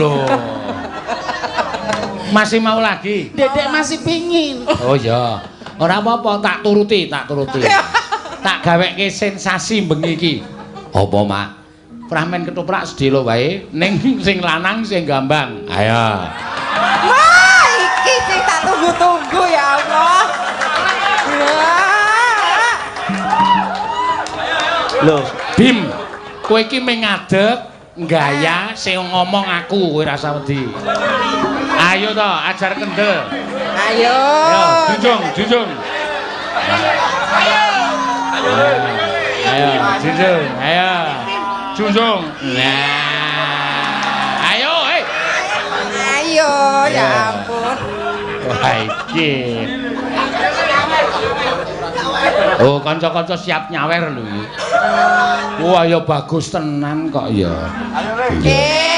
Loh. Masih mau lagi? Dedek masih pingin. Oh iya. Ora apa-apa, tak turuti, tak turuti. Tak gaweke sensasi bengi iki. Apa, Mak? Pramen ketoprak sedelo wae, ning sing lanang sing gambang. Ayo. Wah, iki sing tak tunggu-tunggu ya Allah. Wah. Lho, Bim, kowe iki mung ngadeg nggaya sing ngomong aku, kowe rasa wedi. Ayo to, ajar kendel. Ayo. Ayo, junjung, junjung. Ayo, junjung, ayo. Junjung. Nah. Ayo, eh. Ayo, ya ampun. Wah, iki. Oh, kanca-kanca siap nyawer lho iki. Wah, ya bagus tenan kok ya. Oke.